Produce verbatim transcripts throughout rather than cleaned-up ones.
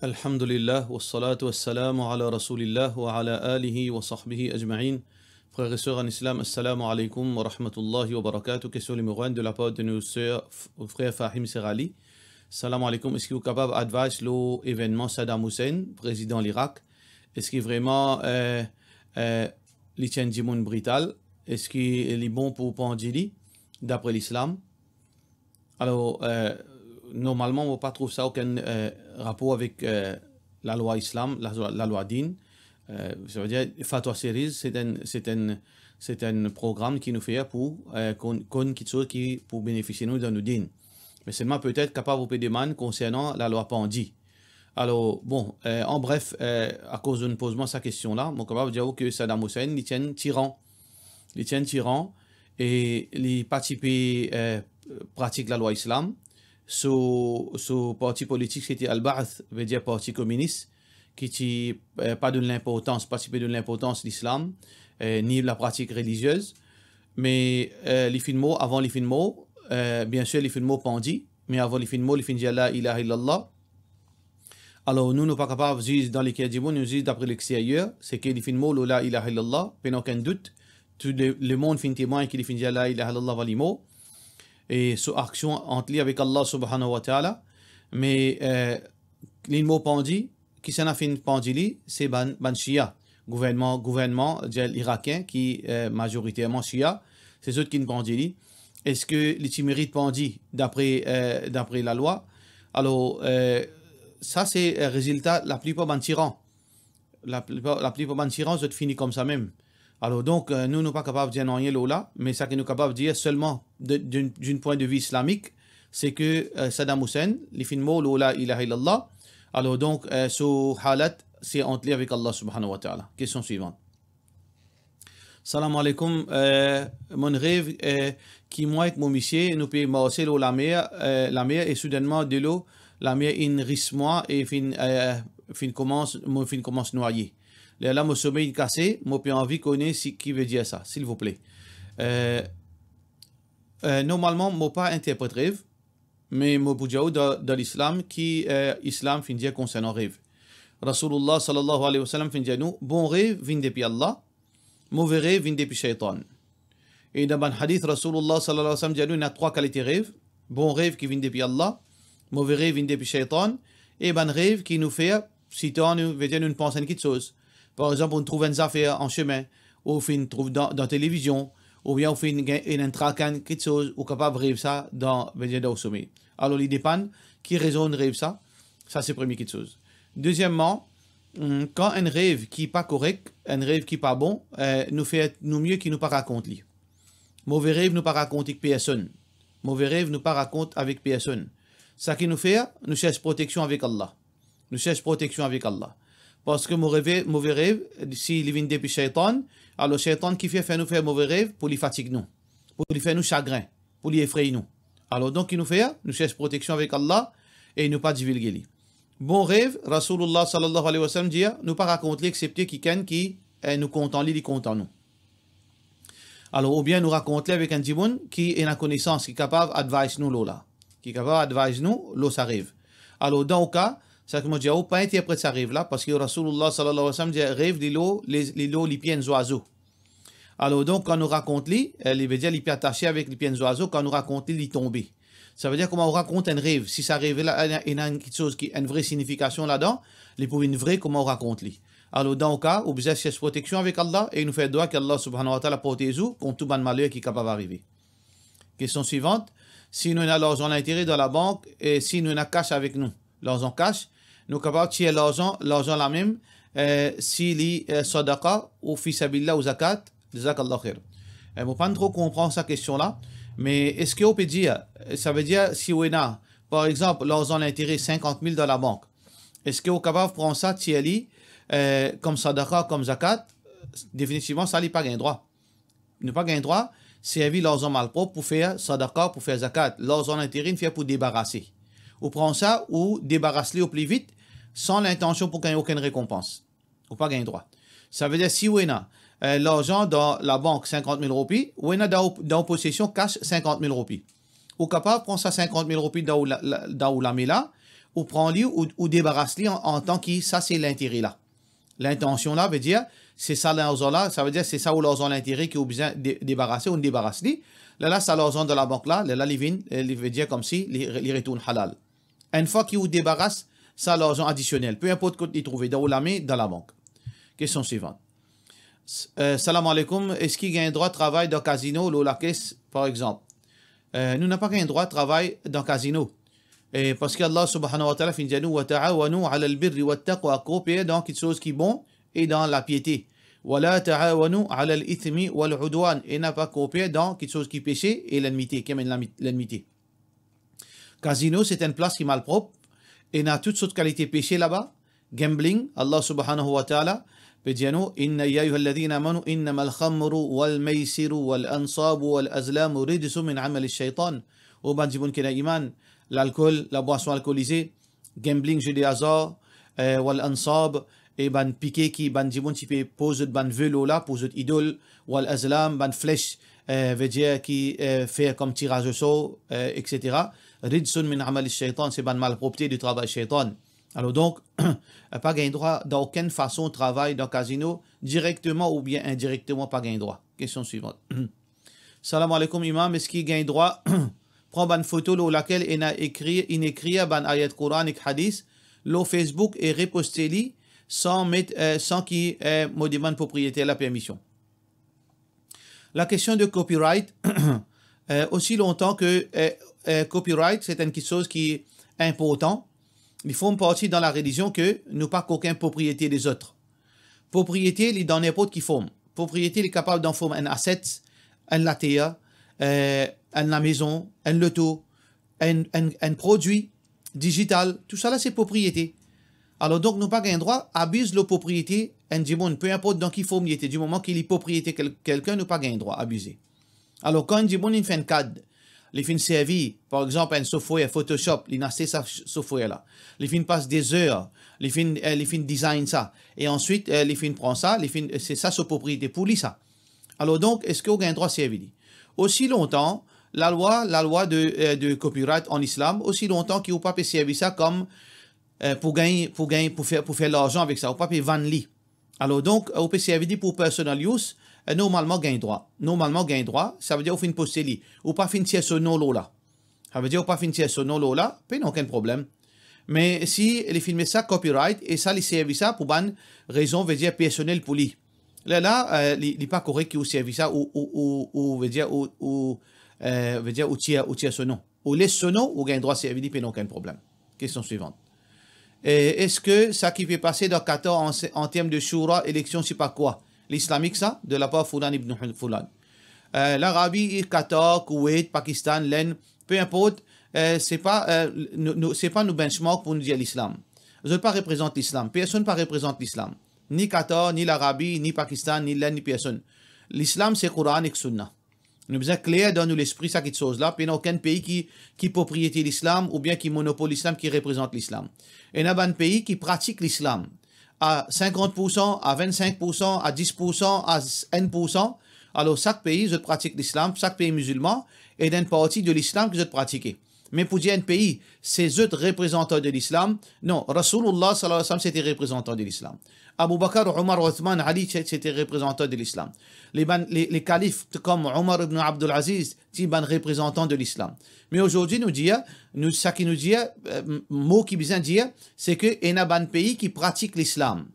Alhamdulillah, wassalatu wassalamu ala Rasoulillah wa ala alihi wa sahbihi ajma'in. Frères et sœurs en islam, assalamu alaikum wa rahmatullahi wa barakatuh. Question numéro un de la part de nos sœurs, f-, frère Fahim Serali. Salam alaikum, eski ou kapav advice lor evennman Saddam Hussein, prezidan Lirak? Eski vremem, eh, eh, li ti enn dimoun brital? Eski li bon pou pandi li, dapre lislam? Alor, eh, normalman, mo pa trouv sa okenn, eh, rapor avek, eh, lalwa islam, lalwa, lalwa din. Eh, savedir, Fatwa Series, se enn, se enn, se enn program ki nou fer pou, eh, konn, konn kiksoz ki pou benefisie nou dan nou din. Me selman petet kapav ou pe demann konsernan lalwa pandi. Alor, bon, eh, an bref, eh, akoz ou'nn poz mwa sa kestion la, mo kapav dir ou ke Saddam Hussein, li ti enn tiran. Li ti enn tiran e li pa ti pe, eh, pratik lalwa islam. So, so parti politik, se ti Al-Ba'ath, vedir Parti Kominis, ki ti, eh, pa donn linportans, pa ti pe donn linportans lislam, eh, ni lapratik reliziez. Me, eh, li finn mor, avan li finn mor, eh, biensir, li finn mor pandi, me avan li finn mor, li finn dir la ilaha illallah. Alor, nou, nou pa kapav ziz dan leker dimoun, nou ziz dapre lexteryer, seki li finn mor lor la ilaha illallah, pena okenn dout. Tou le, lemond finn temwagn ki li finn dir la ilaha illallah avan li mor. E so aksion ant li avek Allah subhanahu wa ta'ala. Me, eh, li mor pandi, kisannla finn pandi li? Se bann, bann Shia. Gouvernman, gouvernman, dir Irakien ki, eh, mazoriterman Shia, se zot ki finn pandi li. Eski li ti merit pandi dapre, eh, dapre lalwa? Alor, eh, sa se, eh, rezilta laplipar bann tiran. Laplipar, laplipar bann tiran, zot fini koumsa mem. Alor donk, eh, nou, nou pa kapav dir nanye lor la, me seki nou kapav dir selman de, d'un, d'un pwin de vi islamik, seki, eh, Saddam Hussein, li finn mor lor la ilaha illallah. Alor donk, eh, so halat, se ant li avek Allah subhanahu wa ta'ala. Kestion swivan. Salam alaikum. Eh, monn rev, eh, ki mwa ek mo misie, nou pe marse lor lamer, eh, lamer e soudennman delo, lamer inn ris mwa e finn, eh, finn koumans, mo finn koumans nwaye. Lerla mo somey inn kase, mo pe anvi kone si, ki vedir sa, silvouple. Eh, eh, normalman, mo pa interpret rev, me mo pou dir ou dan, dan lislam ki, eh, islam finn dir konsernan rev. Rasoulullah sallallahu alayhi wa sallam finn dir nou, bon rev vinn depi Allah, move rev vinn depi shaytan. E dan bann hadith, Rasoulullah sallallahu alayhi wa sallam dir nou, ena trwa kalite rev, bon rev ki vinn depi Allah, move rev vinn depi shaytan, e bann rev ki nou fer sitan nou, vedir nou pans enn kiksoz. Par exanp, ou trouv enn zafer an sime, ou finn trouv dan, dan televizion, oubien ou finn gagn enn, enn trak, enn kiksoz, ou kapav rev sa dan, vedir dan ou somey. Alor, li depann ki rezon ou rev sa, sa se premie kiksoz. Dezieman, hmm, kan enn rev ki pa korek, enn rev ki pa bon, eh, nou fer nou mie ki nou pa rakont li. Move rev, nou pa rakont li ek personn. Move rev, nou pa rakont avek personn. Seki nou fer, nou sers proteksion avek Allah. Nou sers proteksion avek Allah. Parski mo reve, move rev, si li vinn depi shaytan, alor shaytan ki fer, fer nou fer move rev pou li fatig nou, pou li fer nou sagrin, pou li efrey nou. Alor donk, ki nou fer? Nou sers proteksion avek Allah e nou pa divilge li. Bon rev, Rasoulullah sallallahu alayhi wa sallam dir, nou pa rakont li exsepte kikenn ki, eh, nou kontan li, li kontan nou. Alor, oubien nou rakont li avek enn dimoun ki ena konesans, ki kapav advise nou lor la, ki kapav advise nou lor sa rev. Alor, dan ou ka, seki mo dir ou, pa interpret sa rev la, parski Rasoulullah sallallahu alayhi wa sallam dir, rev li lor, li, li lor lipie enn zwazo. Alor donk, kan nou rakont li, eh, li vedir li pe atase avek lipie enn zwazo, kan nou rakont li, li tonbe. Savedir kouma ou rakont enn rev, si sa rev la ena, ena enn kiksoz ki, enn vre signifikasion ladan, li pou vinn vre kouma ou rakont li. Alor, dan ou ka, ou bizin sers proteksion avek Allah e nou fer dwa ki Allah subhanahu wa ta'ala protez ou kont tou bann maler ki kapav arive. Kestion swivant, si nou ena larzan lintere dan labank e si nou ena kas avek nou, larzan kas, nou kapav tir larzan, larzan la mem, eh, si li, eh, sadaqa ou fi sabilillah ou zakat, jazakallah khair. Eh, mo pa tro konpran sa kestion la, me eski ou pe dir, savedir si ou ena, par exanp, larzan lintere sinkant mil dan labank, eski ou kapav pran sa, tir li, eh, kom sadaqa, kom zakat? Definitivman, sa li pa gagn drwa. Nou pa gagn drwa servi larzan malprop pou fer sadaqa, pou fer zakat. Larzan lintere inn fer pou debarase. Ou pran sa, ou debaras li o pli vit, san lintansion pou gagn okenn rekonpans. Ou pa gagn drwa. Savedir si ou ena, eh, larzan dan labank sinkant mil roupi, ou ena dan ou, dan ou posesion kas sinkant mil roupi. Ou kapav pran sa sinkant mil roupi dan ou la, la, dan ou lame la, ou pran li, ou, ou debaras li an, antan ki sa se lintere la. Lintansion la, vedir, se sa larzan la, savedir se sa ou larzan lintere ki ou bizin de-, debarase, ou debaras li. Lerla sa larzan dan labank la, lerla li vinn, eh, li vedir koumsi li, li retourn halal. Enn fwa ki ou debaras sa larzan adisionel, pe inport kot li trouve, dan ou lame, dan labank. Kestion swivant. S-, eh, salam aleikoum, eski gagn drwa travay dan kazino, lor lakes, par exanp? Eh, nou napa gagn drwa travay dan kazino. E parski Allah subhanahu wa ta'ala finn dir nou, "Wa ta'awanu 'alal birri wat taqwa", koper dan kiksoz ki bon e dan lapiete. "Wa la ta'awanu 'alal ithmi wal 'udwan", e napa koper dan kiksoz ki pese e lennmite, ki amenn lami-, lennmite. Kazino, se enn plas ki malprop, ena tou sort kalite pese laba, gambling. Allah subhanahu wa ta'ala pe dir nou, "Inna, ya ayyuhalladhina amanu, innamal khamru wal maysiru wal ansabu wal azlamu rijsun min amali shaytan." O bann dimoun ki ena iman, lalkol, labwason alkolize, gambling, jeu de hasard, eh, wal ansab, e bann pike ki bann dimoun ti pe poz zot bann ve lor la pou zot idol, wal azlam, bann fles, eh, vedir ki, eh, fer koum tiraz o sor, eh, et cetera. Rijsun min amali shaytan, se bann malpropte de travay shaytan. Alor donk, pa gagn drwa dan okenn fason travay dan kazino, direkteman oubien indirekteman, pa gagn drwa. Kestion swivant. Salam aleikoum, Imam, eski gagn drwa pran bann foto lor lakel ena ekrir, inn ekrir bann ayat Koran ek hadis lor Facebook e reposte li san met, eh, san ki, eh, mo demann propriyeter la permision? Lakestion de copyright, eh, osi lontan ke, eh, eh, copyright se enn kiksoz ki inportan, li form parti dan larelizion ke nou pa kokin propriete lezot. Propriete, li dan ninport ki form. Propriete, li kapav dan form enn asset, enn later, eh, enn lamezon, enn loto, enn, enn, enn prodwi dizital, tousala se propriete. Alor donk, nou pa gagn drwa abiz lor propriete enn dimoun, pe inport dan ki form li ete, di moman ki li propriete kel-, kelkenn, nou pa gagn drwa abize. Alor, kan enn dimoun inn fer enn kad, li finn servi, par exanp, enn software, Photoshop, linn aste sa software la, li finn pas de zer, li finn, eh, li finn design sa, e answit, eh, li finn pran sa, li finn, se sa so propriete pou li sa. Alor donk, eski ou gagn drwa servi li? Osi lontan, lalwa, lalwa de, eh, de copyright an islam, osi lontan ki ou pa pe servi sa koum, eh, pou gagn, pou gagn, pou fer, pou fer larzan avek sa, ou pa pe vann li. Alor donk, ou pe servi li pou personal use, eh, normalman gagn drwa. Normalman gagn drwa, savedir ou finn poste li, ou pa finn tir so non lor la. Savedir ou pa finn tir so non lor la, pena okenn problem. Me si li finn met sa copyright e sa li servi sa pou bann rezon, vedir personel pou li, lerla, eh, li, li pa korek ki ou servi sa, ou, ou, ou, ou, vedir, ou, ou, eh, vedir, ou tir, ou tir so non. Ou les so non, ou gagn drwa servi li, pena okenn problem. Kestion swivant. Eh, eski sa ki pe pase dan Qatar an, an term de shoura, eleksion, sipa kwa, lislamik sa, de lapar Fulan ibn Hun-, Fulan? Eh, Larabi, Qatar, Koweït, Pakistan, Lenn, pe inport, eh, se pa, eh, nou, nou, se pa nou benchmark pou nou dir lislam. Zot pa reprezant lislam. Personn pa reprezant lislam. Ni Qatar, ni Larabi, ni Pakistan, ni Lenn, ni personn. Lislam, se Koran ek Sunna. Nou bizin kler dan nou lespri sa kiksoz la, pena okenn pei ki, ki propriete lislam oubien ki monopol lislam, ki reprezant lislam. Ena bann pei ki pratik lislam a sinkant poursan, a vinn-sink poursan, a dis poursan, a enn poursan. Alor, sak pei, zot pratik lislam, sak pei mizilman, ena enn parti de lislam ki zot pratike. Me pou dir enn pei, se zot reprezantan de lislam, non, Rasoulullah sallallahu alayhi wa sallam, se te reprezantan de lislam. Abou Bakar, Omar, Othman, Ali, se, se te reprezantan de lislam. Le bann, le, le kalif, kom Omar ibn Abdul Aziz, ti bann reprezantan de lislam. Me azordi, nou dir, nou, sa ki nou dir, eh, m-, mo ki bizin dir, se ke ena bann pei ki pratik lislam.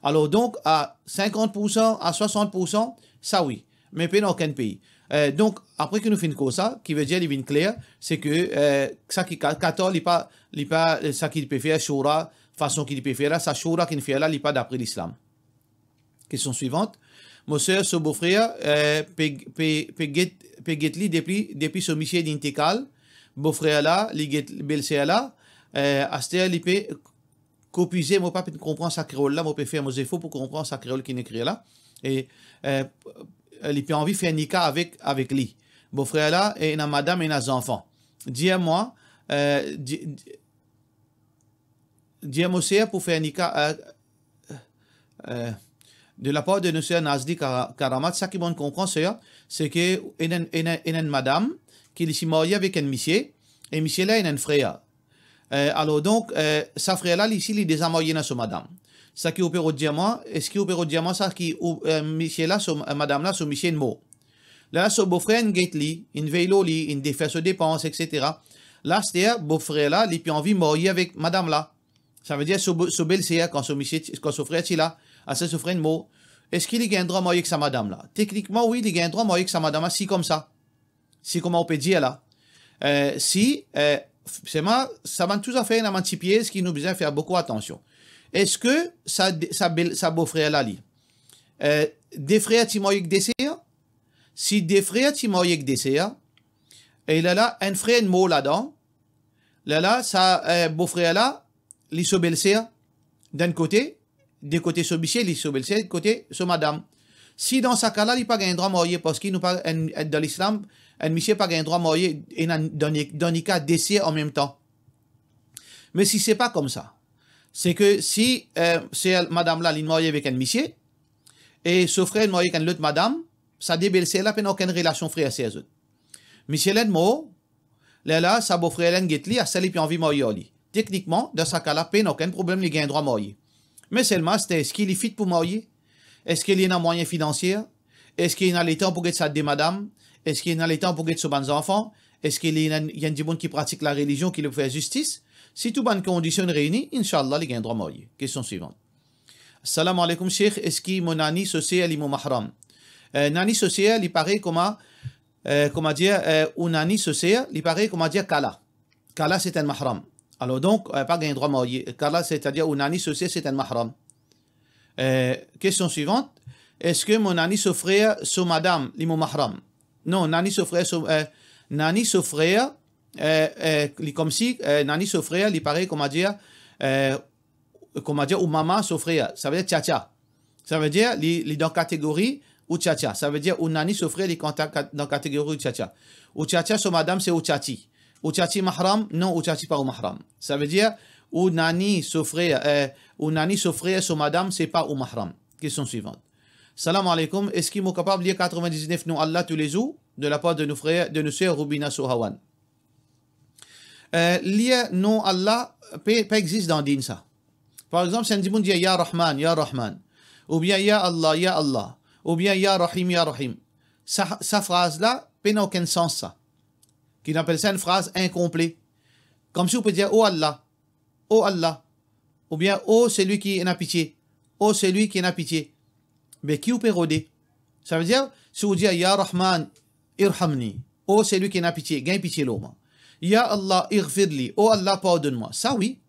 Alor donk, a sinkant poursan, a swasant poursan, sa wi. Me pena okenn pei. Eh, donk, apre ki nou finn koz sa, ki vedir li vinn kler, se ke, eh, sa ki Ka-, Qatar, li pa, li pa, eh, sa ki li pe fer, shoura, fason ki li pe fer la, sa shoura ki li fer la, li pa dapre lislam. Kestion swivant. Mo ser, so bofrer, eh, pe, pe, pe get, pe get li depi, depi so misie linn te kal. Bofrer la, li get belser la, eh, aster li pe kopize, mo pa pe konpran sa kreol la, mo pe fer mo zefor pou konpran sa kreol ki inn ekrir la. E, eh, li pe anvi fer nika avek, avek li. Bofrer la, ena madam, ena zanfan. Dir mwa, eh, di-, di-, dir mo ser pou fer nika, eh, eh, de lapar de nou ser Nazli Kara-, Karamat, sa ki mo'nn konpran, ser, se ke ena, ena, ena enn madam ki li ti marye avek enn misie, e misie la ena enn frer. Eh, alor donk, eh, sa frer la, li, si li deza marye ena so madam. Sa ki ou pe rod dir mwa, eski ou pe rod dir mwa sa ki ou, eh, misie la, so, eh, madam la, so misie inn mor. Lerla so bofrer inn get li, inn vey lor li, inn defer so depans, et cetera. La, aster, bofrer la, li pe anvi marye avek madam la. Savedir so bo-, so belser, kan so misie ti, kan so frer ti la, aster so frer inn mor, eski li gagn drwa marye ek sa madam la? Teknikman, wi, li gagn drwa marye ek sa madam la, si koumsa. Si kouma ou pe dir la. Eh, si, eh, f-, selman, sa bann tou zafer, ena bann ti piez ki nou bizin fer boukou atansion. Eski sa de-, sa bel-, sa bofrer la li, eh, de frer ti marye ek de ser? Si de frer ti marye ek de ser, e lerla enn frer inn mor ladan, lerla sa, eh, bofrer la, li so belser, d'enn kote, de kote so misie, li so belser, kote so madam. Si dan sa ka la, li pa gagn drwa marye, parski nou pa, enn, enn, dan Lislam, enn misie pa gagn drwa marye, ena dan, dan nika de ser anmemtan. Me si se pa koumsa, se ke si, eh, se madam la, li marye avek enn misie, e so frer marye ek enn lot madam, sa de belser la pena okenn relasion frer-ser zot. Misie la inn mor, lerla sa bofrer la inn get li, aster li pe anvi marye ar li. Teknikman, dan sa ka la, pena okenn problem, li gagn drwa marye. Me selman, aster, eski li fit pou marye? Eski li ena mwayin finansie? Eski li ena letan pou get sa de madam? Eski li ena letan pou get so bann zanfan? Eski li ena, li enn dimoun ki pratik larelizion, ki le fer zistis? Si tou bann kondision reini, inshallah, li gagn drwa marye. Kestion swivan. Salam aleykoum, Sheikh, eski mo nani so ser li mo mahram? Eh, nani so ser, li parey kouma, eh, kouma dir, eh, ou nani so ser, li parey kouma dir kala. Kala, se enn mahram. Alor donk, eh, pa gagn drwa marye. Kala, setadir ou nani so ser, se enn mahram. Eh, kestion swivan, eski mo nani so frer so madam, li mo mahram? Non, nani so frer so, eh, nani so frer, eh, eh, li koumsi, eh, nani so frer, li parey, kouma dir, eh, kouma dir, ou mama so frer, savedir tiatia. Savedir, li, li dan kategori ou tiatia. Savedir, ou nani so frer, li kan-, ka-, dan kategori ou tiatia. Ou tiatia so madam, se ou tiati. Ou tiati mahram? Non, ou tiati pa ou mahram. Savedir, ou nani so frer, eh, ou nani so frer so madam, se pa ou mahram. Kestion swivan. Salam aleykoum, eski mo kapav lir katrevin-diznef non Allah toulezour, de lapar de nou frer, de nou ser Rubina Sohawan? Eh, lir non Allah pe, pa exist dan din sa. Par exanp, si enn dimoun dir, "Ya Rahman, ya Rahman," oubien, "Ya Allah, ya Allah," oubien, "Ya Rahim, ya Rahim." Sa, sa fraz la, pena okenn sans sa. Ki nou apel sa enn fraz inkonple. Koumsi ou pe dir, "O Allah, o Allah," oubien, "O selwi ki ena pitie, o selwi ki ena pitie." Be ki ou pe rode? Savedir, si ou dir, "Ya Rahman, irhamni," o selwi ki ena pitie, gagn pitie lor mwa. "Ya Allah, ighfirli," o Allah, pardonn mwa. Sa wi.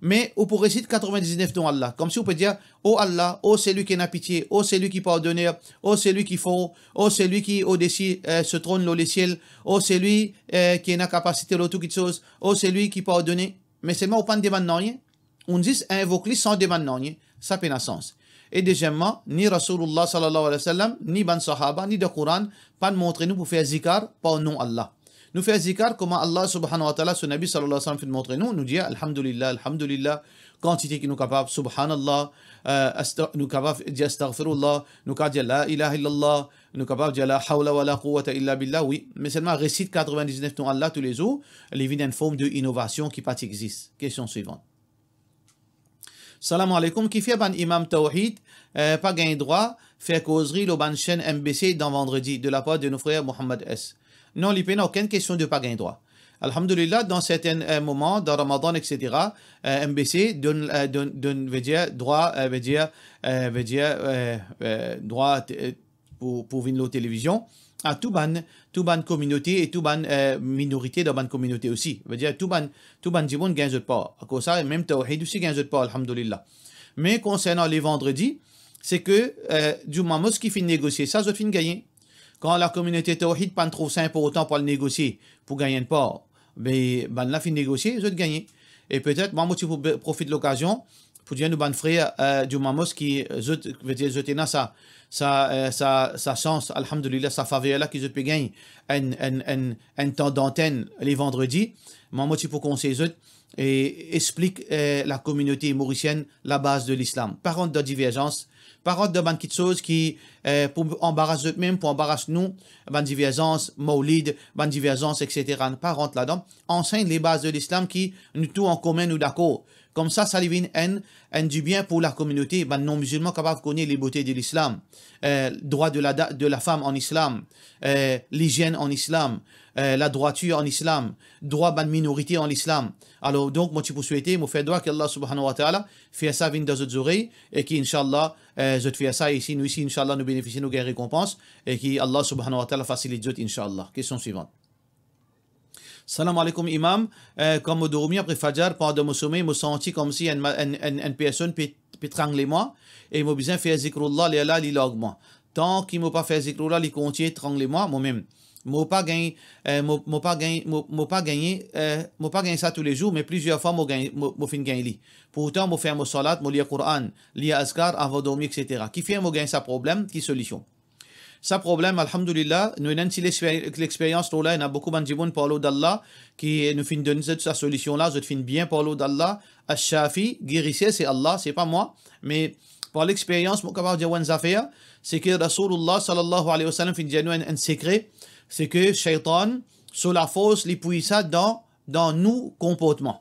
Me ou pou resit katrevin-diznef non Allah, koumsi ou pe dir, "O Allah, o selwi ki ena pitie, o selwi ki pardoner, o selwi ki for, o selwi ki odesi, eh, so tronn lor lesiel, o selwi, eh, ki ena kapasite lor tou kiksoz, o selwi ki pardone." Me selman ou pa'nn demann nanye. Ou zis invok li san demann nanye, sa pena sans. E deziemman, ni Rasoulullah sallallahu alayhi wa sallam, ni bann sahaba, ni dan Koran, pa'nn montre nou pou fer zikar par non Allah. Nou fer zikar kouma Allah subhanahu wa ta'ala, so Nabi sallallahu alayhi wa sallam finn montre nou, nou dir, "Alhamdulillah, alhamdulillah," kantite ki nou kapav, "Subhanallah," eh, asta-, nou kapav dir, "Astaghfirullah," nou kapav dir, "La ilaha illallah," nou kapav dir, "La hawla wa la quwwata illa billah," wi. Me selman resit katrevin-diznef non Allah toulezour, li vinn enn form de inovasion ki pa ti exist. Kestion swivan. Salam aleykoum, kifer bann imam Tawhid, eh, pa gagn drwa fer kozri lor bann senn M B C dan vandredi, de lapar de nou frer Mohammad S? Non, li pena okenn kestion de pa gagn drwa. Alhamdulillah, dan sertenn, eh, moman, dan Ramadan, et cetera, eh, M B C donn, eh, donn, donn, vedir, drwa, eh, vedir, eh, vedir, eh, eh, drwa, eh, pou, pou vinn lor televizion, a tou bann, tou bann kominote e tou bann, eh, minorite dan bann kominote osi. Vedir tou bann, tou bann dimoun gagn zot par. Akoz sa, mem Tawhid osi gagn zot par, alhamdulillah. Me konsernan le vandredi, se ke, eh, Juma Mosque ki finn negosie sa, zot finn gagne. Kan lakominote Tawhid pa'nn trouv sa inportan pou al negosie, pou gagn enn par, be, bannla finn negosie, zot gagne. E petet, mwa, mo ti pou be-, profit lokazion pou dir nou bann frer, eh, Juma Mosque ki, eh, zot, vedir zot ena sa, sa, eh, sa, sa sans, alhamdulillah, sa faver la ki zot pe gagn enn, enn, enn, enn tan dantenn le vandredi. Mwa, mo ti pou konsey zot e explik, eh, lakominote morisienn labaz de lislam. Pa rant dan diverzans, Pa rant dan bann kitsoz ki, eh, pou anbaras zot mem, pou anbaras nou, bann diverzans, mawlid, bann diverzans, et cetera. Pa rant ladan. Ansegn les bases de l'islam ki nou tou an komin, nou dakor. Koumsa, sa li vinn enn, enn dibien pou lakominote, bann non-mizilman kapav kone les beautés de l'islam, eh, droit de la da-, de la femme en islam, eh, l'hygiène en islam, eh, la droiture en islam, drwa bann minorite an islam. Alor, donk, mo ti pou swete, mo fer dwa ki Allah subhanahu wa ta'ala fer sa vinn dan zot zorey, e ki, inshallah, eh, zot fer sa, e si nou isi, inshallah, nou benefisie, nou gagn rekonpans, e ki Allah subhanahu wa ta'ala fasilit zot, inshallah. Kestion swivan. Salam alaikum, Imam. Eh, kan mo dormi apre Fajar, pandan mo somey, mo santi koumsi enn ma-, enn, enn, enn personn pe, pe trangle mwa, e mo bizin fer zikrullah, lerla li larg mwa. Tan ki mo pa fer zikrullah, li kontign trangle mwa, momem. Mo pa gagn, eh, mo, mo pa gagn, mo, mo pa gagn, eh, mo pa gagn sa toulezour, me plizier fwa mo gagn, mo, mo finn gagn li. Pourtan, mo fer mo salat, mo lir Koran, lir azkar avan dormi, et cetera. Kifer mo gagn sa problem? Ki solision? Sa problem, alhamdulillah, nou ena enn ti lexper-, lexperyans lor la, ena boukou bann dimoun par lor d'Allah, ki nou finn donn zot sa solision la, zot finn bien par lor d'Allah. Ash-Shafi, gerisier, se Allah, se pa mwa. Me par lexperyans, mo kapav dir ou enn zafer, se ki Rasoulullah sallallahu alayhi wa sallam finn dir nou enn, enn sekre, se ki Shaytan, so lafors, li pwiz sa dan, dan nou konportman.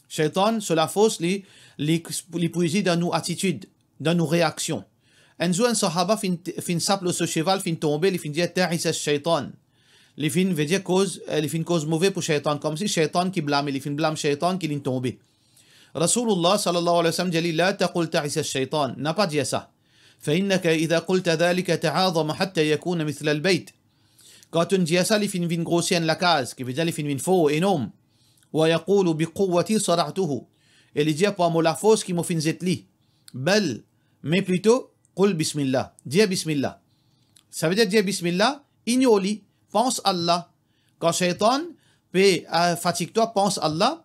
Shaytan, so lafors, li, li, li pwiz li dan nou atitid, dan nou reaksion. Enn zour, enn sahaba finn, finn sap lor so seval, finn tonbe, li finn dir, "Ta'isa Shaytan." Li finn, vedir koz, eh, li finn koz move pou Shaytan, koumsi Shaytan ki blame, li finn blam Shaytan ki linn tonbe. Rasoulullah sallallahu alayhi wa sallam dir li, "La taqul ta'isa Shaytan." Na pa dir sa. "Fa innaka idha qulta dhalika ta'azama hatta yakuna mithla al-bayt." Kan to'nn dir sa, li finn vinn groser enn lakaz, ki vedir li finn vinn for, enorm. "Wa yaqulu bi quwwati sara'tuhu." E li dir, "Par mo lafors ki mo finn zet li." Bal, me plito, "Qul bismillah." Dir bismillah. Savedir dir bismillah, ignor li, pans Allah. Kan Shaytan pe, eh, fatig twa, pans Allah,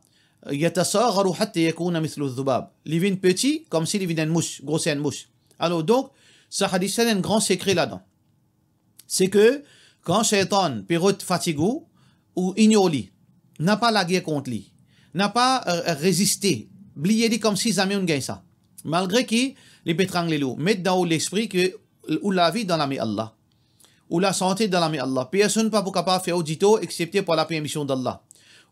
"Yatasagharu hatta yakuna mithlu dhubab." Li vinn peti, koumsi li vinn enn mous, groser enn mous. Alor, donk, sa hadis la ena enn gran sekre ladan. Se ki kan Shaytan pe rod fatig ou, ou ignor li, na pa lager kont li, na pa, eh, reziste, bliye li koumsi zame ou'nn gagn sa. Malgre ki li pe trangle ou, met dan ou lespri ki ou lavi dan lame Allah. Ou lasante dan lame Allah. Personn pa pou kapav fer ou ditor exsepte par lapermision d'Allah.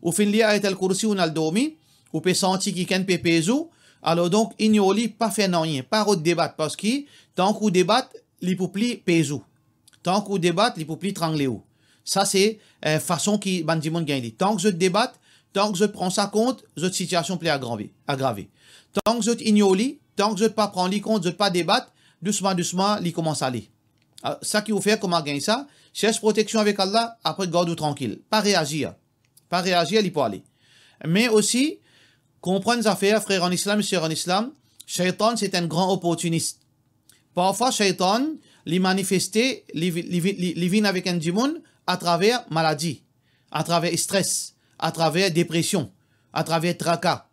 Ou finn lir Ayat al-Kursi, ou'nn al dormi, ou pe santi kikenn pe pez ou, alor donk, ignor li, pa fer nanye, pa rod debat, parski tank ou debat, li pou pli pez ou. Tank ou debat, li pou pli trangle ou. Sa se, eh, fason ki bann dimoun gagn li. Tank zot debat, tank zot pran sa kont, zot sitiasion pli agrave, agrave. Tank zot ignor li, tank zot pa pran li kont, zot pa debat, dousman, dousman, li koumans ale. Ah, sa ki ou fer, kouma gagn sa, cherch proteksion avek Allah, apre gard ou trankil. Pa reazir. Pa reazir, li pou ale. Me osi, konprann zafer, frer an Islam, ser an Islam, Shaytan se enn gran oportinis. Parfwa, Shaytan, li manifeste, li vi-, li vi-, li, li vinn avek enn dimoun atraver maladi, atraver stres, atraver depresion, atraver traka.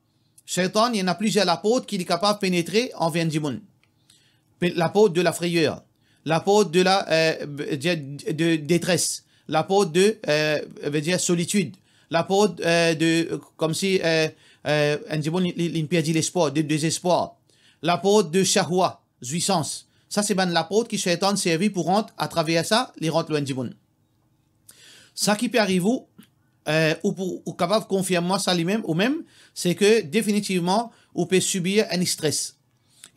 Shaytan, li ena plizier laport ki li kapav penetre anver enn dimoun. Pe-, laport de lafreyer, laport de la, eh, de, de detres, laport de, eh, vedir solitid, laport, eh, de, koumsi, eh, eh, enn dimoun li, li, li perdi lespwar, de dezespwar, laport de shahwa, zwisans. Sa se bann laport ki Shaytan servi pou rant, atraver sa, li rant lor enn dimoun. Sa ki pe ariv ou, eh, ou pou, ou kapav konfirm mwa sa limem, ou mem, se ki definitivman, ou pe sibir enn stres.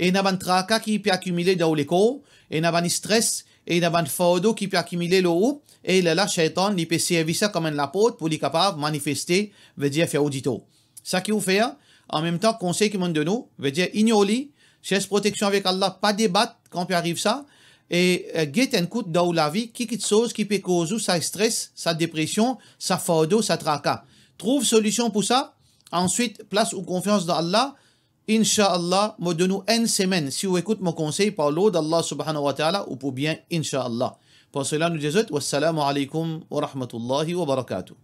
Ena bann traka ki pe akimile dan ou lekor, ena bann stres, ena bann fardo ki pe akimile lor ou, e lerla Shaytan, li pe servi sa kouma enn laport pou li kapav manifeste, vedir fer ou ditor. Sa ki ou fer, an mem tan, konsey ki monn donn ou, vedir ignor li, cherch proteksion avek Allah, pa debat kan pe ariv sa, e, eh, get enn kout dan ou lavi, ki kiksoz ki pe koz ou sa stres, sa depresion, sa fardo, sa traka. Trouv solision pou sa, answit, plas ou konfians dan Allah, inshallah, mo donn ou enn semenn, si ou ekout mo konsey par lord Allah subhanahu wa ta'ala, ou pou bien, inshallah. Par sela, nou dir zot, wassalamu alaykum wa rahmatullahi wa barakatuh.